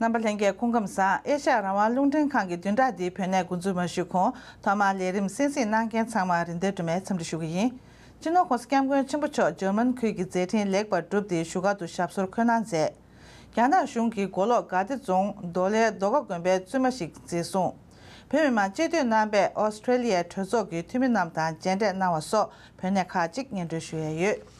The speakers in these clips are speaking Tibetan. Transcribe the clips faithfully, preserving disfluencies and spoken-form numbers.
རྣམ་པ་ལྷན་རྒྱས་སྐུ་ཁམས་བཟང་། ཨེ་ཤ་ཡ་རང་དབང་རླུང་འཕྲིན་ཁང་གི་བདུན་ཕྲག་འདིའི་བོད་གནས་འགོ་འཛུགས་མ་ཞུས་གོང་ཐོག་མར་ལས་རིམ་གསན་གཟིགས་གནང་མཁན་ཚང་མར་རིན་ལྡན་སྒྲོལ་མས་འཚམས་འདྲི་ཞུ་གི་ཡིན། སྤྱི་ནོར་༸གོང་ས་༸སྐྱབས་མགོན་ཆེན་པོ་མཆོག་འཇར་མན་ཁུལ་གྱི་མཛད་འཕྲིན་ལེགས་པར་གྲུབ་སྟེ་བཞུགས་སྒར་དུ་ཞབས་སོར་འཁོད་གནང་མཛད། རྒྱ་ནག་གཞུང་གིས་མགོ་ལོག་དགའ་བདེ་རྫོང་མདོ་ལའི་རྡོ་ཁ་དགོན་པའི་བཙུན་མ་ཞིག་འཛིན་བཟུང་། བོད་མི་མང་སྤྱི་འཐུས་རྣམ་པས་ཨོ་སི་ཁྲེ་ལི་ཡའི་གྲོས་ཚོགས་ཀྱི་འཐུས་མི་རྣམས་དང་མཇལ་འཕྲད་གནང་བ་སོགས་བོད་གནས་ཁག་ཅིག་སྙན་སྒྲོན་ཞུ་ཡས་ཡོད།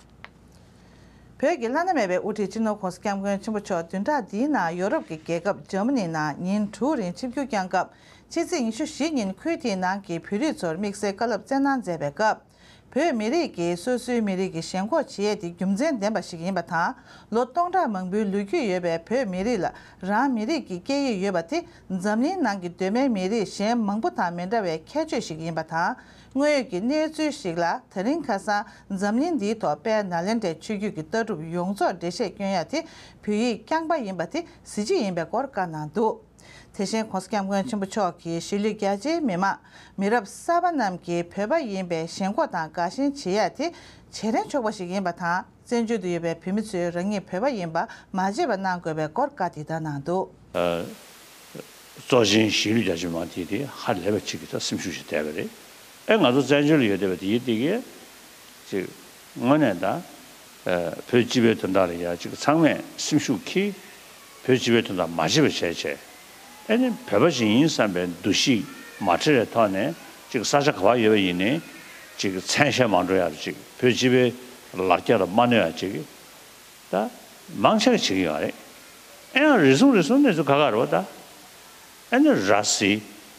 བོད་ཀྱི་བླ་ན་མེད་པའི་དབུ་ཁྲིད་སྤྱི་ནོར་༸གོང་ས་༸སྐྱབས་མགོན་ཆེན་པོ་མཆོག་བདུན་ཕྲག་འདིའི་ནང་ཡོ་རོབ་ཀྱི་རྒྱལ་ཁབ་འཇར་མ་ནི་ནང་ཉིན་དྲུག་རིང་ཆིབས་བསྒྱུར་བསྐྱངས་སྐབས། ཕྱི་ཚེས་ཉི་ཤུ་བཞི་ཉིན་ཁུལ་དེའི་ནང་གི་བོད་རིགས་ཚོར་དམིགས་བསལ་བཀའ་སློབ་སྩལ་གནང་མཛད་པའི་སྐབས། བོད་མི་རིགས་ཀྱིས་སོ་སོའི་མི་རིགས་ཀྱི་ཞེན་ཁོག་བྱེད་ཡས་དེ་རྒྱུ་མཚན་ལྡན་པ་ཞིག་ཡིན་པ་དང་། ལོ་སྟོང་ཕྲག་མང་པོའི་ལོ་རྒྱུས་ཡོད་པའི་བོད་མི་རིགས་ལ་རང་མི་རིགས་ཀྱི་སྐད་ཡིག་ཡོད་པ་དེ་འཛམ་གླིང་ནང་གི་གདོད་མའི་མི་རིགས་གཞན་མང་པོ་དང་མི་འདྲ་བའི་ཁྱད་ཆོས་ཤིག་ཡིན་པ་དང་། དངོས་ཡོད་ཀྱི་གནས་ཚུལ་ཞིག་ལ་དེ་རིང་ཁ་སང་འཛམ་གླིང་འདིའི་ཐོག་དཔལ་ནཱ་ལེནྡྲའི་ཆོས་བརྒྱུད་ཀྱི་ལྟ་གྲུབ་ཡོངས་རྫོགས་འགྲེལ་བཤད་སྐྱོན་ཡ་དེ་བོད་ཡིག་རྐྱང་པ་ཡིན་པ་དེ་གཟི་བརྗིད་ཡིན་པའི་སྐོར་བཀའ་གནང་འདུག་དེ་བཞིན་༸གོང་ས་༸སྐྱབས་མགོན་ཆེན་པོ་མཆོག་གིས་གཞིས་ལུས་རྒྱ་ཆེའི་མི་མང་མི་རབས་གསར་པ་རྣམས་ཀྱིས་བོད་པ་ཡིན་པའི་ཞེན་ཁོག་དང་དགའ་ཞེན་བྱེད་ཡ་དེ་བྱེད་རན་ཆོག་པ་ཞིག་ཡིན་པ་དང་། བཙན་བྱོལ་དུ་ཡོད་པའི་བོད་མི་ཚོས་རང་ཉིད་བོད་པ་ཡིན་པ་མ་བརྗེད་པ་གནང་དགོས་པའི་སྐོར་བཀའ་འདི་ལྟར་གནང་འདུག་གཙོ་ཆེན་གཞིས་ལུས་རྒྱ་ཆེ་མང་དེ་དེ་ཧ་ལས་པ་གཅིག་གི་ད་སེམས་ཤུགས་ཤིག་བསྡད་པ་རེད། ཨེ་ང་ཚོ་བཙན་བྱོལ་ལ་ཡོད་བསྡད་པ་དེ་ཡིན་དེ་གས་ཅིག་དངོས་གནས་ད་བོད་སྤྱི་པའི་དོན་དག་ལ་ཡ་ཅིག་ཚང་མས་སེམས་ཤུགས་ཁྱི་བོད་སྤྱི་པའི་དོན་དག་མ་བརྗེད་པ་བྱས་བྱས་ཨེ་ནི་བོད་པ་ཞིག་ཡིན་བསམ་པའི་འདུ་ཤེས་མ་ཁྲེལ་བའི་ཐོག་ནས་ཅིག་ས་ཆ་ག་པར་ཡོད་པ་ཡིན་ནའི་ཅིག་མཚན་ཤས་མ་འགྲོ་ཡ་ཅིག་བོད་སྤྱི་པའི་ལ་རྒྱ་ལ་མ་གནོད་ཡ་ཅིག་ད་མང་ཆེ་བ་བྱེད་ཀྱི་ཡོད་རེད། ཨེ་ཡང་རེ་ཟུང་རེ་ཟུང་གནས་ཚུལ་ཁག་ཁག་རེད་བ་ད། ཨེ་ནི་ར་སི་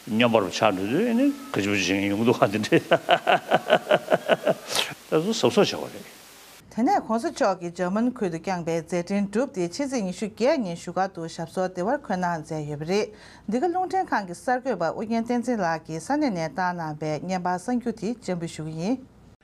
སྨྱོན་པ་རུ་ཆགས་འགྲོ་དུས་ཨེ་ནི་ག་ཅི་བ་ཅི་བྱེད་མཁན་ཡོང་གི་འདུག་ག་དེ་འདྲས་ད་གཟབ་གཟབ་བྱེད་དགོས་རེད། དེ་ནས་༸གོང་ས་མཆོག་གིས་འཇར་མན་ཁུལ་དུ་བསྐྱངས་པའི་མཛད་འཕྲིན་གྲུབ་སྟེ་ཕྱི་ཚེས་ཉི་ཤུ་བརྒྱད་ཉིན་བཞུགས་སྒར་དུ་ཞབས་སོར་བདེ་བར་འཁོད་གནང་མཛད་ཡོད་པ་རེད། འདི་ག་རླུང་འཕྲིན་ཁང་གི་གསར་འགོད་པ་ཨུ་རྒྱན་བསྟན་འཛིན་ལགས་ཀྱིས་ས་གནས་ནས་བཏང་གནང་བའི་བརྙན་པར་གསར་འགྱུར་དེ་སྤྱན་འབུལ་ཞུ་གི་ཡིན།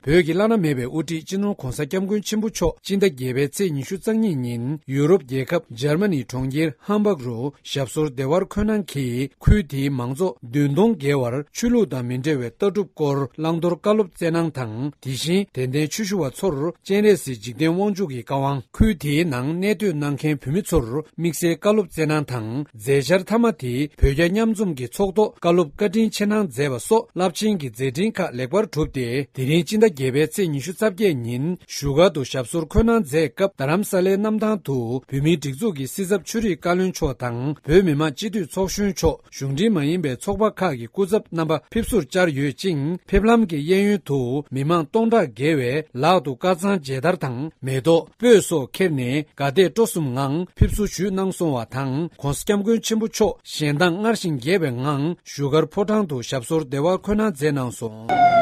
བོད་ཀྱི་བླ་ན་མེད་པའི་དབུ་ཁྲིད་སྤྱི་ནོར་༸གོང་ས་༸སྐྱབས་མགོན་ཆེན་པོ་མཆོག་སྤྱི་ཟླ་བརྒྱད་པའི་ཚེས་ཉི་ཤུ་རྩ་གཉིས་ཉིན་ཡུ་རོབ་རྒྱལ་ཁབ་འཇར་མ་ནི་གྲོང་ཁྱེར་ཧམ་སྦག་རུ་ཞབས་སོར་བདེ་བར་འཁོད་གནང་གིས་ཁུལ་དེའི་མང་ཚོགས་བདུན་སྟོང་བརྒལ་བར་ཆོས་ལུགས་དང་མི་འབྲེལ་བའི་ལྟ་གྲུབ་སྐོར་བླང་དོར་བཀའ་སློབ་སྩལ་གནང་དང་། དེ་བཞིན་དད་ལྡན་ཆོས་ཞུ་བ་ཚོར་སྤྱན་རས་གཟིགས་འཇིག་རྟེན་དབང་ཕྱུག་གི་བཀའ་དབང་། ཁུལ་དེའི་ནང་གནས་སྡོད་གནང་མཁན་བོད་མི་ཚོར་དམིགས་བསལ་བཀའ་སློབ་སྩལ་གནང་དང་། མཛད་འཆར་མཐའ་མ་དེ་བོད་རྒྱ་མཉམ་འཛོམས་ཀྱི་ཚོགས་ཐོག་བཀའ་སློབ་བཀའ་དྲིན་ཆེ་གནང་མཛད་པ་སོགས་རླབས་ཆེན་གྱི་མཛད་འཕྲིན་ཁག་ལེགས་པར་གྲུབ་སྟེ། དེ་རིང་སྤྱི་ཟླ་བརྒྱད་པའི་ཚེས་ཉི་ཤུ་རྩ་བརྒྱད་ཉིན་བཞུགས་སྒར་དུ་ཞབས་སོར་འཁོད་གནང་མཛད་སྐབས། རྡ་རམ་ས་ལའི་གནམ་ཐང་དུ་བོད་མིའི་སྒྲིག་འཛུགས་ཀྱི་སྲིད་ཚབ་ཆོས་རིག་བཀའ་བློན་མཆོག་དང་། བོད་མི་མང་སྤྱི་འཐུས་ཚོགས་གཞོན་མཆོག་གཞུང་འབྲེལ་མ་ཡིན་པའི་ཚོགས་པ་ཁག་གི་སྐུ་ཚབ་རྣམ་པ་ཕེབས་བསུར་བཅར་ཡོད་ཅིང་། ཕེབས་ལམ་གྱི་གཡས་གཡོན་དུ་མི་མང་སྟོང་ཕྲག་བརྒལ་བས་ལག་ཏུ་དཀར་གཙང་མཇལ་དར་དང་མེ་ཏོག་སྤོས་སོགས་ཁྱེར་ནས་དགའ་དད་སྤྲོ་གསུམ་ངང་ཕེབས་བསུ་ཞུས་གནང་སོང་བ་དང་། ༸གོང་ས་༸སྐྱབས་མགོན་ཆེན་པོ་མཆོག་གཞས་གདངས་སྔར་བཞིན་རྒྱས་པའི་ངང་བཞུགས་སྒར་ཕོ་བྲང་དུ་ཞབས་སོར་བདེ་བར་འཁོད་གནང་མཛད་གནང་སོང་།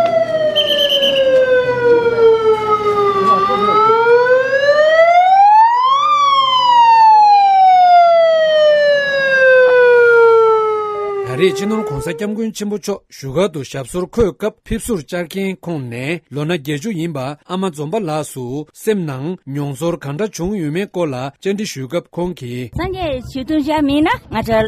ད་རེས་སྤྱི་ནོར་༸གོང་ས་༸སྐྱབས་མགོན་ཆེན་པོ་མཆོག་བཞུགས་སྒར་དུ་ཞབས་སོར་འཁོད་སྐབས་ཕེབས་བསུར་བཅར་མཁན་ཁོངས་ནས་ལོ་ན་བརྒྱད་ཅུ་ཡིན་པ་ཨ་མ་འཛོམས་པ་ལགས་སུ་སེམས་ནང་མྱོང་ཚོར་གང་འདྲ་བྱུང་ཡོད་མེད་སྐོར་ལ་བཅར་འདྲི་ཞུས་སྐབས་ཁོང་གིས། སངས་རྒྱས་ཞུ་དུང་བཞག་མིན་ན་ང་ཚོ་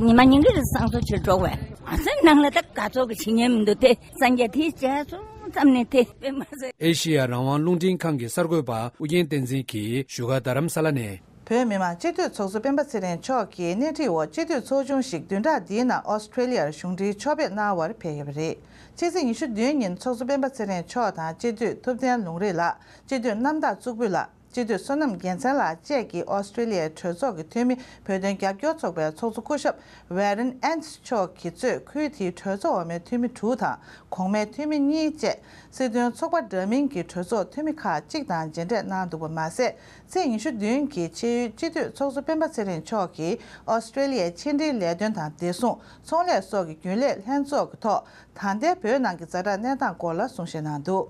ཉི་མ་ཉིན་གྱི་བསང་གསོལ་བྱེད་འགྲོ་བས། ང་ཚོའི་ནང་ལ་ད་དགའ་ཚོར་གྱི་བྱེད་ཉན་མི་འདུག་སྟེ། སངས་རྒྱས་དེའི་རྗེས་སུ་ཙམ་ནས་དེ་དཔེ་མ་ཟད། ཨེ་ཤི་ཡ་རང་དབང་རླུང་འཕྲིན་ཁང་གི་གསར་འགོད་པ་ཨུ་རྒྱན་བསྟན་འཛིན་གྱིས་བཞུགས་སྒར་རྡ་རམ་ས་ལ་ནས། བོད་མི་མང་སྤྱི་འཐུས་ཚོགས་གཙོ་སྤེན་པ་ཚེ་རིང་མཆོག་གིས་སྣེ་ཁྲིད་འོག་སྤྱི་འཐུས་ཚོགས་ཆུང་ཞིག་བདུན་ཕྲག་འདིའི་ནང་ཨོ་སི་ཁྲེ་ལི་ཡར་གཞུང་འབྲེལ་ཕྱོགས་ཕེབས་གནང་བར་ཕེབས་ཡོད་པ་རེད། ཕྱི་ཚེས་ཉི་ཤུ་བདུན་ཉིན་ཚོགས་གཙོ་སྤེན་པ་ཚེ་རིང་མཆོག་དང་སྤྱི་འཐུས་ཐུབ་བསྟན་ལུང་རིགས་ལགས། སྤྱི་འཐུས་རྣམ་དག་གཙུག་ཕུད་ལགས། སྤྱི་འཐུས་བསོད་ནམས་རྒྱལ་མཚན་ལགས་བཅས་ཀྱིས་ཨོ་སི་ཁྲེ་ལི་ཡའི་གྲོས་ཚོགས་ཀྱི་འཐུས་མི་བོད་དོན་རྒྱབ་སྐྱོར་ཚོགས་པའི་ཚོགས་གཙོ་སྐུ་ཞབས་ཝེ་རན་ཨན་ཏི་མཆོག་གིས་གཙོས་ཁུལ་དེའི་གྲོས་ཚོགས་འོག་མའི་འཐུས་མི་དྲུག་དང་གོང་མའི་འཐུས་མི་གཉིས་བཅས་སྲིད་དོན་ཚོགས་པ་འདྲ་མིན་གྱི་གྲོས་ཚོགས་འཐུས་མི་ཁག་ཅིག་དང་མཇལ་འཕྲད་གནང་འདུག་པ་མ་ཟད། ཚེས་ཉི་ཤུ་བདུན་གྱི་ཕྱེད་ཡོལ་སྤྱི་འཐུས་ཚོགས་གཙོ་སྤེན་པ་ཚེ་རིང་མཆོག་གིས་ཨོ་སི་ཁྲེ་ལི་ཡའི་ཕྱི་འབྲེལ་ལས་དོན་དང་བདེ་སྲུང་། ཚོང་ལས་སོགས་ཀྱི་རྒྱུན་ལས་ལྷན་ཚོགས་ཀྱི་ཐོག་ད་ལྟའི་བོད་ནང་གི་ཛ་དྲག་གནས་སྟངས་སྐོར་ལ་གསུང་བཤད་གནང་འདུག་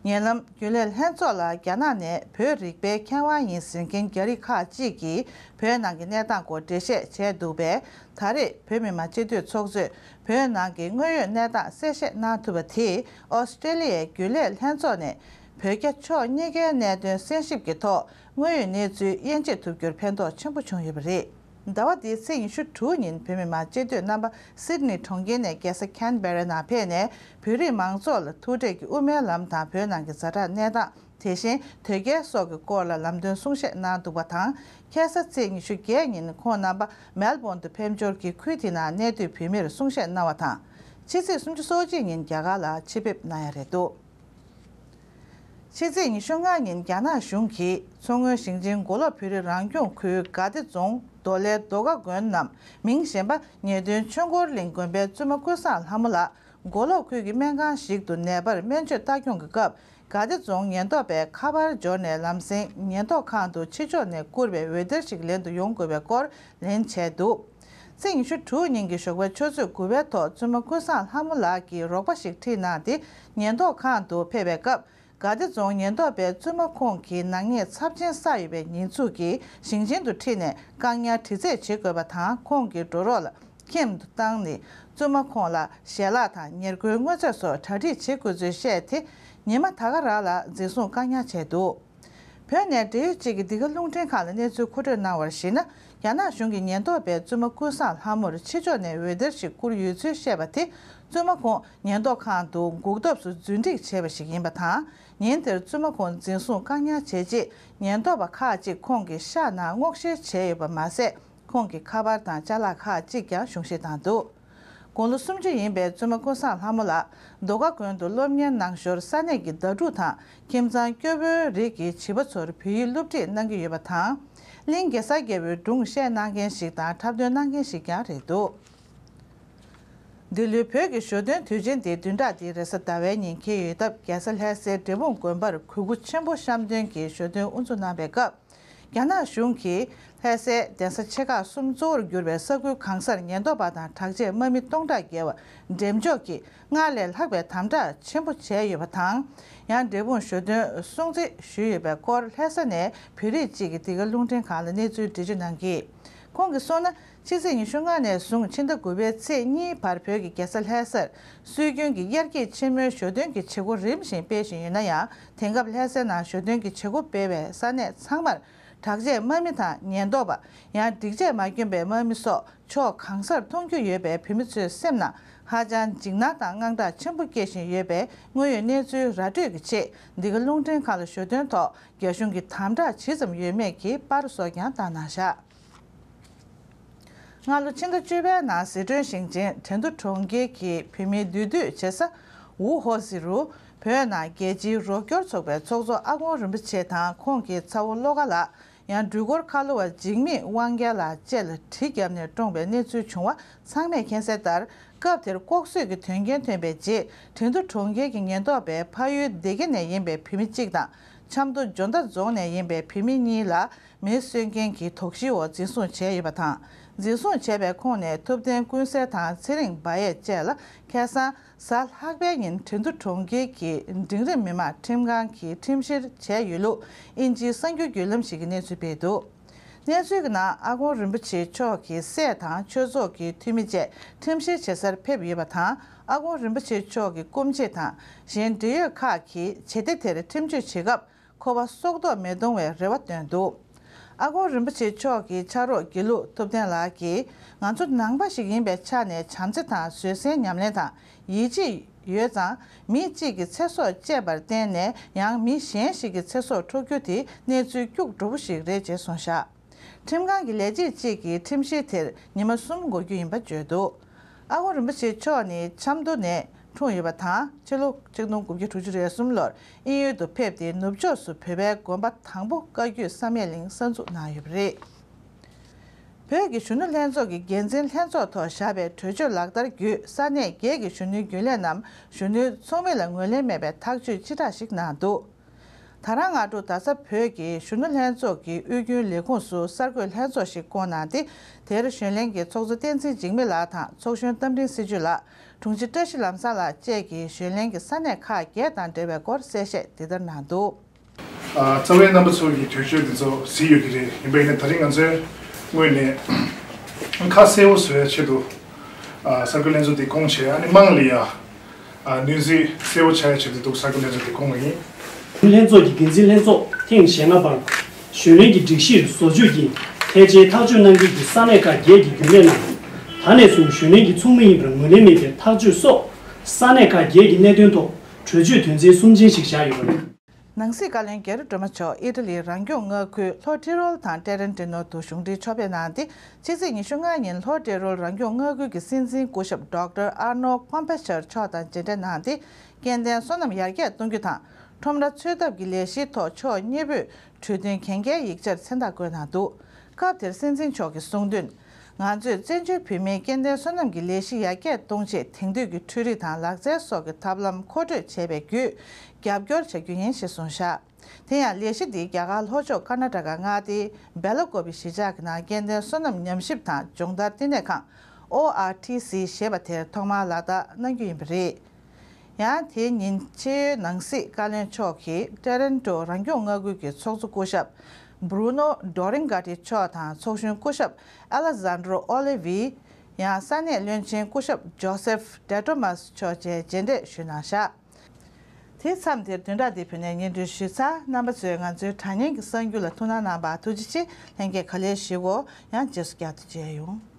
ཉེ་ལམ་རྒྱུན་ལས་ལྷན་ཚོགས་ལ་རྒྱ་ནག་ནས་བོད་རིག་པའི་མཁས་དབང་ཡིན་ཟེར་མཁན་རྒྱ་རིགས་ཁག་ཅིག་གིས་བོད་ནང་གི་གནས་སྟངས་སྐོར་འགྲེལ་བཤད་བྱས་འདུག་པས། ད་རེས་བོད་མི་མང་སྤྱི་འཐུས་ཚོགས་གཙོས་བོད་ནང་གི་དངོས་ཡོད་གནས་སྟངས་གསལ་བཤད་གནང་ཐུབ་པ་དེས་ཨོ་སི་ཀྲེ་ལི་ཡའི་རྒྱུན་ལས་ལྷན་ཚོགས་ནས་བོད་རྒྱ་ཕྱོགས་གཉིས་ཀའི་གནད་དོན་གསན་ཞིབ་ཀྱི་ཐོག་དངོས་ཡོད་གནས་ཚུལ་དབྱེ་འབྱེད་ཐུབ་རྒྱུར་ཕན་ཐོགས་ཆེན་པོ་བྱུང་ཡོད་པ་རེད། ཟླ་བ་འདིའི་ཚེས་ཉི་ཤུ་དྲུག་ཉིན་བོད་མི་མང་སྤྱི་འཐུས་རྣམ་པ་སིད་ནི་གྲོང་ཁྱེར་ནས་རྒྱལ་ས་ཁན་བེ་ར་ནང་ཕེབས་ནས་བོད་རིགས་མང་ཚོགས་ལ་ཐུག་འཕྲད་ཀྱིས་དབུ་མའི་ལམ་དང་བོད་ནང་གི་ཛ་དྲག་གནས་སྟངས། དེ་བཞིན་དོལ་རྒྱལ་སོགས་ཀྱི་སྐོར་ལ་ལམ་སྟོན་གསུང་བཤད་གནང་འདུག་པ་དང་། ཁ་སང་ཚེས་ཉི་ཤུ་བརྒྱད་ཉིན་ཁོང་རྣམ་པ་མེལ་བོན་དུ་ཕེབས་འབྱོར་གྱིས་ཁུལ་དེ་ནང་གནས་སྡོད་བོད་མིར་གསུང་བཤད་གནང་བ་དང་། ཕྱི་ཚེས་སོ་གཅིག་ཉིན་རྒྱ་གར་ལ་ཆེད་ཕེབས་གནང་ཡ་རེད་འདུག་ཕྱི་ཚེས་ཉི་ཤུ་ལྔ་ཉིན་རྒྱ་ནག་གཞུང་གིས་མཚོ་སྔོན་ཞིང་ཆེན་མགོ་ལོག་བོད་རིགས་རང་སྐྱོང་ཁུལ་དགའ་བདེ་རྫོང་མདོ་ལའི་རྡོ་ཁ་དགོན་ནམ་མིང་གཞན་པ་ཉེ་འདུན་ཆོས་འཁོར་གླིང་དགོན་པའི་བཙུན་མ་ཀུན་བཟང་ལྷ་མོ་ལགས་མགོ་ལོག་ཁུལ་གྱི་སྨན་ཁང་ཞིག་ཏུ་ནད་པར་སྨན་བཅོས་ལྟ་སྐྱོང་གི་སྐབས། དགའ་བདེ་རྫོང་ཉེན་རྟོག་པས་ཁ་པར་འབྱོར་ནས་ལམ་སེང་ཉེན་རྟོག་ཁང་དུ་ཕྱི་ཕྱོགས་ནས་བསྐུར་བའི་འོད་སྡེར་ཞིག་ལེན་དུ་ཡོང་དགོས་པའི་སྐོར་ལན་བྱས་འདུག་ཚེས་ཉི་ཤུ་དྲུག་ཉིན་གྱི་ཞོགས་པའི་ཆུ་ཚོད་དགུ་པའི་ཐོག་བཙུན་མ་ཀུན་བཟང་ལྷ་མོ་ལགས་ཀྱིས་རོགས་པ་ཞིག་ཁྲིད་གནང་སྟེ་ཉེན་རྟོག་ཁང་དུ་ཕེབས་པའི་སྐབས། དགའ་བདེ་རྫོང་ཉེན་རྟོག་པས་བཙུན་མ་ཁོང་གི་ནག་ཉེས་ཚབས་ཆེན་བསགས་ཡོད་པའི་ཉེས་འཛུགས་ཀྱིས་ཞིང་ཆེན་དུ་ཁྲིད་ནས་བཀག་ཉར་དྲི་རྩད་བྱེད་དགོས་པ་དང་། ཁོང་གི་འགྲོ་རོགས་ལ་ཁྱིམ་དུ་བཏང་ནས་བཙུན་མ་ཁོང་ལ་ཞལ་ལག་དང་ཉེར་མཁོའི་དངོས་རྫས་སོགས་གྲ་སྒྲིག་བྱེད་དགོས་ཚུལ་བཤད་དེ། ཉི་མ་ད་ག་རང་ལ་འཛིན་བཟུང་བཀག་ཉར་བྱས་འདུག་བོད་ནས་འབྲེལ་ཡོད་ཅིག་གིས་འདི་ག་རླུང་འཕྲིན་ཁང་ལ་གནས་ཚུལ་མཁོ་སྤྲོད་གནང་བར་གཞིགས་ན། རྒྱ་ནག་གཞུང་གི་ཉེན་རྟོག་པས་བཙུན་མ་ཀུན་བཟང་ལྷ་མོར་ཕྱི་ཕྱོགས་ནས་འོད་སྡེར་ཞིག་བསྐུར་ཡོད་ཚུལ་བཤད་པ་དེ། བཙུན་མ་ཁོང་ཉེན་རྟོག་ཁང་དུ་འགུག་ཐབས་སུ་རྫུན་སྒྲིག་བྱས་པ་ཞིག་ཡིན་པ་དང་། ཉིན་དེར་བཙུན་མ་ཁོང་འཛིན་བཟུང་བཀག་ཉར་བྱས་རྗེས། ཉེན་རྟོག་པ་ཁག་ཅིག་ཁོང་གི་ཤག་ནང་སྔོག་བཤེར་བྱས་ཡོད་པ་མ་ཟད། ཁོང་གི་ཁ་པར་དང་ཅ་ལག་ཁག་ཅིག་ཀྱང་གཞུང་བཞེས་བཏང་འདུག་དགུང་ལོ་སུམ་ཅུ་ཡིན་པའི་བཙུན་མ་ཀུན་བཟང་ལྷ་མོ་ལགས་རྡོ་ཁ་དགོན་དུ་སློབ་གཉེར་གནང་ཞོར། ས་གནས་ཀྱི་ཟླ་ཕྲུག་དང་ཁྱིམ་ཚང་སྐྱོ་བོའི་རིགས་ཀྱི་བྱིས་པ་ཚོར་བོད་ཡིག་སློབ་ཁྲིད་གནང་གི་ཡོད་པ་དང་། གླིང་གེ་སར་རྒྱལ་པོའི་སྒྲུང་བཤད་གནང་མཁན་ཞིག་དང་འཁྲབ་སྟོན་གནང་མཁན་ཞིག་ཀྱང་རེད་འདུག་འདི་ལོའི་བོད་ཀྱི་ཞོ་སྟོན་དུས་ཆེན་འདི་བདུན་ཕྲག་འདིའི་རེས་གཟའ་ཟླ་བའི་ཉིན་འཁེལ་ཡོད་སྟབས། རྒྱལ་ས་ལྷ་སའི་འབྲས་སྤུངས་དགོན་པར་གུས་བཀུར་ཆེན་པོ་བཤམས་སྟོན་གྱི་ཞོ་སྟོན་དབུ་འཛུགས་གནང་བའི་སྐབས། རྒྱ་ནག་གཞུང་གིས་ལྷ་སའི་གདན་ས་ཆེ་ཁག་གསུམ་གཙོ་བོར་གྱུར་པའི་ས་ཁུལ་གང་སར་ཉེན་རྟོག་པ་དང་དྲག་ཆས་དམག་མི་སྟོང་ཕྲག་བརྒལ་བ་འགྲེམས་འཇོག་གིས་སྔར་ལས་ལྷག་པའི་དམ་དྲག་ཆེན་པོ་བྱས་ཡོད་པ་དང་། ཡང་འབྲས་སྤུངས་ཞོ་སྟོན་སྲུང་བརྩི་ཞུས་ཡོད་པའི་སྐོར། ལྷ་ས་ནས་བོད་རིགས་གཅིག་གིས་འདི་ག་རླུང་འཕྲིན་ཁང་ལ་གནས་ཚུལ་འགྲེལ་བརྗོད་གནང་གིས། ཁོང་གིས་གསུངས་ན། ཕྱི་ཚེས་ཉི་ཤུ་ལྔ་ནས་བཟུང་ཕྱི་ཟླ་དགུ་པའི་ཚེས་གཉིས་བར་བོད་ཀྱི་རྒྱལ་ས་ལྷ་སར་སྲོལ་རྒྱུན་གྱི་དབྱར་སྐྱིད་ཆེན་མོའི་ཞོ་སྟོན་གྱི་བྱེད་སྒོ་རིམ་བཞིན་སྤེལ་བཞིན་ཡོད་ན་ཡང་། དེང་སྐབས་ལྷ་སའི་ནང་ཞོ་སྟོན་གྱི་བྱེད་སྒོ་སྤེལ་བའི་ས་གནས་ཚང་མར་དྲག་ཆས་དམག་མི་དང་ཉེན་རྟོག་པ། ཡང་སྒྲིག་ཆས་མ་གྱོན་པའི་དམག་མི་སོགས་ཕྱོགས་གང་སར་མཐོང་རྒྱུ་ཡོད་པས། བོད་མི་ཚོའི་སེམས་ནང་ཧ་ཅང་འཇིགས་སྣང་དང་དངངས་སྐྲག་ཆེན་པོ་སྐྱེ་བཞིན་ཡོད་པས། དངོས་ཡོད་གནས་ཚུལ་ར་སྤྲོད་ཀྱི་ཆེད་འདི་ག་རླུང་འཕྲིན་ཁང་ལ་ཞོ་སྟོན་ཐོག་རྒྱ་གཞུང་གི་དམ་དྲག་ཇི་ཙམ་ཡོད་མེད་ཀྱི་པར་སོགས་ཀྱང་བཏང་གནང་བཞག་སྔ་ལོ་ཕྱི་ཟླ་བཅུ་པའི་ནང་ཟི་ཁྲོན་ཞིང་ཆེན་ཁྲེང་ཏུའུ་གྲོང་ཁྱེར་གྱི་བོད་མིའི་འདུས་སྡོད་བྱེད་ས་ཝུ་ཧོ་ཟི་རུ། བོད་ནང་རྒྱལ་སྤྱིའི་རོགས་སྐྱོར་ཚོགས་པའི་ཚོགས་གཙོ་ཨ་དཀོན་རིན་པོ་ཆེ་དང་། ཁོང་གི་ཚ་བོ་བློ་དགའ་ལགས། ཡང་འགྲུལ་འཁོར་ཁ་ལོ་བ་འཇིགས་མེད་དབང་རྒྱལ་ལགས་བཅས་ལ་གྲི་བརྒྱབ་ནས་བཀྲོངས་པའི་གནས་ཚུལ་བྱུང་བ་ཚང་མས་མཁྱེན་གསལ་ལྟར། སྐབས་དེར་ལྐོག་གསོད་ཀྱི་དོན་རྐྱེན་ཐོན་པའི་རྗེས། ཁྲེང་ཏུའུ་གྲོང་ཁྱེར་གྱི་ཉེན་རྟོག་པས་ཕ་ཡུལ་སྡེ་དགེ་ནས་ཡིན་པའི་བོད་མི་གཅིག་དང་། ཆབ་མདོ་ཇོ་མདའ་རྫོང་ནས་ཡིན་པའི་བོད་མི་གཉིས་ལ། མེ་གསོད་མཁན་གྱི་དོགས་གཞིའི་འོག་འཛིན་བཟུང་བྱས་ཡོད་པ་དང་། འཛིན་བཟུང་བྱས་པའི་ཁོངས་ནས་ཐུབ་བསྟན་ཀུན་གསལ་དང་ཚེ་རིང་བ་ཡས་བཅས་ལ་ཁ་སང་གཟའ་ལྷག་པའི་ཉིན་ཁྲེང་ཏུའུ་གྲོང་ཁྱེར་གྱི་འབྲིང་རིམ་མི་དམངས་ཁྲིམས་ཁང་གིས་ཁྲིམས་བཤེར་བྱས་ཡོད་ལུགས་དབྱིན་ཇིའི་གསར་འགྱུར་བརྒྱུད་ལམ་ཞིག་གིས་གནས་ཚུལ་སྤེལ་འདུག་གནས་ཚུལ་གྱི་ནང་ཨ་དཀོན་རིན་པོ་ཆེ་མཆོག་གི་སྲས་དང་ཆོས་ཚོགས་ཀྱི་འཐུས་མི་བཅས་ཁྲིམས་བཤེར་བྱེད་སར་ཕེབས་ཡོད་པ་དང་། ཨ་དཀོན་རིན་པོ་ཆེ་མཆོག་གི་སྐུ་མཆེད་དང་གཞན་འབྲེལ་ཡོད་ཁག་གིས་བྱེད་གཏེ་དེར་ཁྲིམས་གཅོད་བྱེད་སྐབས། ཁོ་པ་སྲོག་ཐོག་མི་གཏོང་བའི་རེ་བ་བཏོན་འདུག་ཨ་དཀོན་རིན་པོ་ཆེ་མཆོག་གི་ཕྱག་རོགས་དགེ་ལུགས་ཐུབ་བསྟན་ལགས་ཀྱིས། ང་ཚོ་ནང་པ་ཞིག་ཡིན་པའི་ཆ་ནས་བྱམས་བརྩེ་དང་བཟོད་བསྲན་ཉམས་ལེན་དང་ཡིད་ཆེས་ཡོད་ཙང་། མི་གཅིག་གི་ཚེ་སྲོག་བཅད་པར་བརྟེན་ནས་ཡང་མི་གཞན་ཞིག་གི་ཚེ་སྲོག་འཕྲོག་རྒྱུ་དེ་གནས་ཚུལ་སྐྱུག་བྲོ་པོ་ཞིག་རེད་ཅེས་གསུངས་བཞག་ཁྲིམས་ཁང་གི་ལས་བྱེད་ཅིག་གིས་ཁྲིམས་བཤེར་དེར་ཉི་མ་གསུམ་འགོར་རྒྱུ་ཡིན་པ་བརྗོད་འདུག་ཨ་དཀོན་རིན་པོ་ཆེ་མཆོག་ནི་ཆབ་མདོ་ནས་འཁྲུངས་ཡོད་པ་དང་། ཕྱི་ལོ་ཆིག་སྟོང་དགུ་བརྒྱ་དྲུག་ཅུ་རེ་གསུམ་ལོར་དབྱིན་ཡུལ་དུ་ཕེབས་ཏེ། ནུབ་ཕྱོགས་སུ་བོད་པའི་དགོན་པ་དང་པོ་བཀའ་བརྒྱུད་བསམ་ཡས་གླིང་གསར་འཛུགས་གནང་ཡོད་པ་རེད། བོད་ཀྱི་གཞོན་ནུ་ལྷན་ཚོགས་ཀྱི་འགན་འཛིན་ལྷན་ཚོགས་ཐོག་བཞག་པའི་གྲོས་ཆོད་ལག་བསྟར་བརྒྱུད། ས་གནས་བརྒྱད་ཀྱི་གཞོན་ནུའི་རྒྱུན་ལས་རྣམས་གཞོན་ནུའི་ཚོགས་མི་ལ་ངོས་ལེན་མེད་པའི་ཐག་གཅོད་ཕྱིར་བསྒྲགས་ཤིག་གནང་འདུག་ད་རང་སྔ་དྲོ་རྡ་ས་བོད་ཀྱི་གཞོན་ནུ་ལྷན་ཚོགས་ཀྱི་དབུས་རྒྱུན་ལས་ཁུངས་སུ་གསར་འགོད་ལྷན་ཚོགས་ཤིག་བསྐོངས་གནང་སྟེ། དེར་གཞོན་ལྷན་གྱི་ཚོགས་གཙོ་བསྟན་འཛིན་འཇིགས་མེད་ལགས་དང་། ཚོགས་གཞོན་རྟ་མགྲིན་སྲི་ཇུས་ལགས། དྲུང་ཆེ་བཀྲ་ཤིས་ལམ་བཟང་ལགས་བཅས་ཀྱིས་གཞོན་ལྷན་གྱི་ས་གནས་ཁག་བརྒྱད་དང་འབྲེལ་བའི་སྐོར་གསལ་བཤད་འདི་ལྟར་གནང་འདུག་ཨ། རྩ་བའི་རྣམ་པ་ཚོ་གིས་གྲོས་ཆོད་འདི་ཚོ་གཟིགས་ཡོད་ཀྱི་རེད། ཡིན་པ་ཡིན་ན་ད་རིང་ང་ཚོའི་ངོས་ནས་ཁ་གསལ་བོ་བཟོ་ཡའི་ཆེད་དུ། ཨ། གསར་འགོད་ལྷན་ཚོགས་འདི་བསྐོངས་བྱས། ཨ་ནི་དམངས་ལ་ཡ། ཨ། སྣོན་རྩིས་གསལ་བོ་ཆགས་ཡ་ཆེད་དུ་འདུག་གསར་འགོད་ལྷན་ཚོགས་འདི་བསྐོངས་པ་ཡིན། ལྷན་ཚོགས་ཀྱི་འགན་འཛིན་ལྷན་ཚོགས་ཐེངས་ཞེ་ལྔ་པར་གཞོན་ལྷན་གྱི་སྒྲིག་གཞིར་བཟོ་བཅོས་ཀྱིས་ཕལ་ཆེར་ཐག་གཅོད་གནང་མཁན་གྱི་ས་གནས་ཁག་བརྒྱད་ཀྱི་རྒྱུན་ལས་རྣམས་ད་ནས་བཟུང་གཞོན་ལྷན་གྱི་ཚོགས་མི་ཡིན་པར་ངོས་ལེན་མེད་པའི་ཐག་གཅོད་སོགས། ས་གནས་ཁག་བརྒྱད་ཀྱི་གནད་དོན་ཐོག་གྲོས་ཆོད་དོན་ཚན་གསུམ་ཅན་ཞིག་བཞག་ཡོད་པ་རེད། ནང་སྲིད་བཀའ་བློན་རྒྱ་རི་སྒྲོལ་མ་མཆོག་ཨི་ཊ་ལིའི་རང་སྐྱོང་མངའ་ཁུལ་ལྷོ་ཏི་རོལ་དང་ཏེ་རན་ཏི་ནོ་དུ་གཞུང་འབྲེལ་ཕྱོགས་ཕེབས་གནང་སྟེ། ཕྱི་ཚེས་ཉི་ཤུ་ལྔ་ཉིན་ལྷོ་ཏི་རོལ་རང་སྐྱོང་མངའ་ཁུལ་གྱི་སྲིད་འཛིན་སྐུ་ཞབས་ཌོག་ཊར་ཨར་ནོལ་ཁོམ་པེ་ཤར་མཆོག་དང་མཇལ་འཕྲད་གནང་སྟེ། སྐྱེ་ལྡན་སོ་ནམ་ཡར་རྒྱས་གཏོང་རྒྱུ་དང་། ཁྲོམ་ར་འཚོལ་ཐབས་ཀྱི་ལས་གཞིའི་ཐོག་ཕྱོགས་གཉིས་པོས་གྲོས་མཐུན་གན་རྒྱའི་ཡིག་ཆར་མཚན་རྟགས་བཀོད་གནང་འདུག་སྐབས་དེར་སྲིད་འཛིན་མཆོག་གིས་གསུངས་དོན། ང་ཚོས་བཙན་བྱོལ་བོད་མིའི་སྐྱེ་ལྡན་སོ་ནམ་གྱི་ལས་གཞི་ཡར་རྒྱས་གཏོང་ཆེད་དེང་དུས་ཀྱི་འཕྲུལ་རིག་དང་ལག་རྩལ་སོགས་ཀྱི་ཐབས་ལམ་མཁོ་སྤྲོད་བྱས་པའི་བརྒྱུད་རྒྱབ་སྐྱོར་བྱ་རྒྱུ་ཡིན་ཞེས་གསུངས་བཞག་དེ་ཡང་ལས་གཞི་འདི་རྒྱ་གར་ལྷོ་ཕྱོགས་ཀར་ན་ཊ་ཀ་མངའ་སྡེའི་སྦེ་ལ་ཀོ་བི་གཞིས་ཆགས་ཀྱི་ནང་སྐྱེ་ལྡན་སོ་ནམ་ཉམས་ཞིབ་དང་སྦྱོང་བརྡར་བསྟི་གནས་ཁང་ཨོ་ཨར་ཊི་སི་ཞེས་པ་དེར་ཐོག་མར་ལག་བསྟར་གནང་རྒྱུ་ཡིན་པ་རེད། ཡང་དེའི་ཉིན་ཕྱི་ནང་སྲིད་བཀའ་བློན་མཆོག་གིས་ཊོ་རོན་ཊོ་རང་སྐྱོང་མངའ་ཁུལ་གྱི་ཚོགས་གཙོ་སྐུ་ཞབས་བྷུ་རུ་ནོ་ཌོ་རིང་གྷ་ཊི་མཆོག་དང་ཚོགས་གཞོན་སྐུ་ཞབས་ཨ་ལེ་ཟན་ཌྲོ་ཨོ་ལི་ཝི། ཡང་ས་གནས་བློན་ཆེན་སྐུ་ཞབས་ཇོ་སེབ་ཌེ་ཏྲོ་མཱས་མཆོག་བཅས་མཇལ་འཕྲད་ཞུས་གནང་བཞག་དེ་མཚམས་དེར་བདུན་ཕྲག་འདིའི་བོད་གནས་སྙན་སྒྲོན་ཞུས་ཚར། རྣམ་པ་ཚོས་ང་ཚོའི་དྲ་བརྙན་གྱི་གསར་འགྱུར་ལ་ཐུགས་སྣང་གནང་བར་ཐུགས་རྗེ་ཆེ། ལྷན་རྒྱས་ག་ལེར་བཞུགས་གོ། ཡང་རྗེས་སུ་བསྐྱར་དུ་མཇལ་ཡོང་།